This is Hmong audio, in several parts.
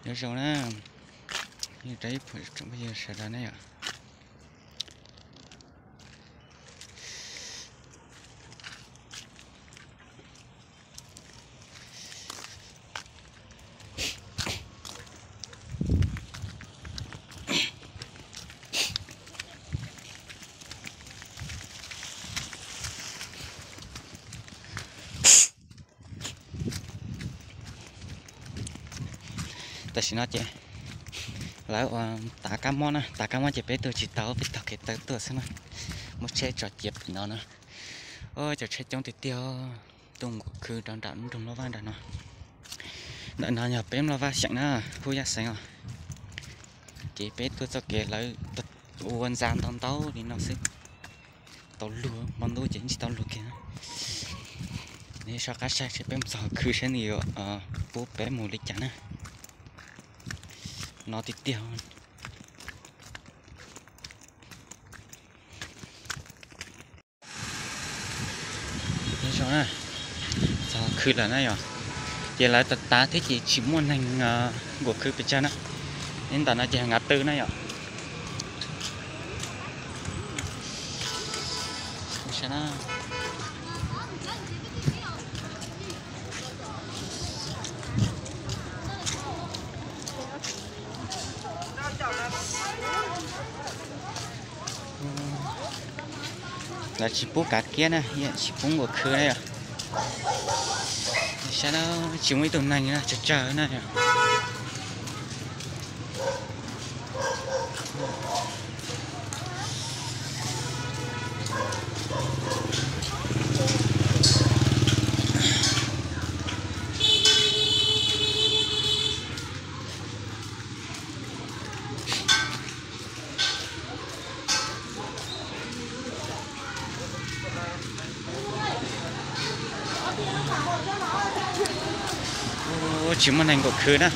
Nyob zoo na, rau ib phooj ywg sawv daws na yom. Tam sim no ces lawv ua tav kab mob na, tav kab mob ces peb tuaj tsis tau, peb taug kev taw tuaj xwb na. Muab tsheb tso cia pem no na. Cov tsheb coob tiag tiag, tuaj nqus khw rau nram lub nroog Lauj Vaj nram no. Ntawm no yog peb Lauj Vaj xeem na, Phub Yaj xeev os. Ces peb tuaj txoj kev lawv ua ntxa ntau ntau li no xwb. Tau lug, hmo ntuj ces tsis tau lug kiag. Nej soj qab saib seb peb mus txog khw saib nws yuav pub peb mus li cas na. No tiag tiag. Txog khw lawm na yom, ces lawv tav tav thiab ces tsis muaj neeg nqus khw pes tsawg na. Neb ntawm no ces nqa tw na yom. Lawv tsis pub kav kiab na, tsis pub nqus khw na yom. Saib na, tsis muaj ib tug neeg na, tsawg tsawg na yom. Tsis muaj neeg nqus khw na.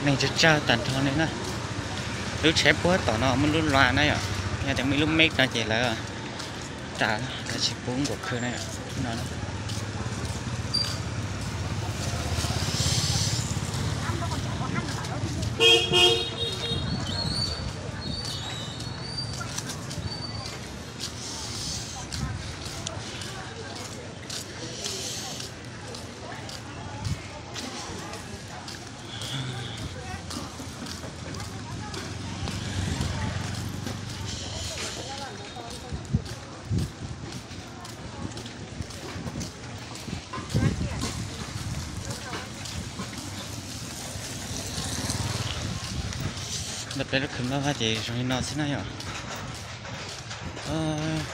Neeg tsawg tsawg tag nrho li na. Lub tsheb puag tom no muaj lub lua na yom, yog tias muaj ib lub meb no ces lawv ras, lawv tsis pub nqus khw na yom. Ntawm peb lub khw Nplog Vaj ces zoo li no xwb na yom.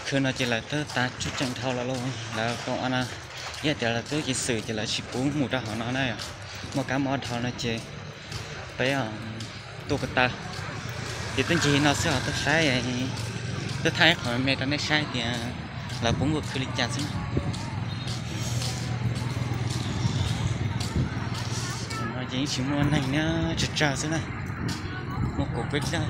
Khw no ces lawv twb tav tsuj tseem dhau los lauj, lawv koom no, yog tias lawv tub ceev xwm ces lawv tsis pub mus rau hauv no na yom. Muaj kab mob dhau no ces peb tuaj ko taw. Ces twb ncig no xwb os, tuaj saib, tuaj thaij ib qho me me rau nej saib tias lawv pub nqus khw li cas xwb. No ces yeej tsis muaj neeg na, tsawg tsawg xwb na. Muaj kaum peb leeg.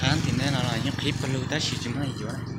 Hab tim no los yeej qhib pawg lug tab sis tsis muaj neeg yuav.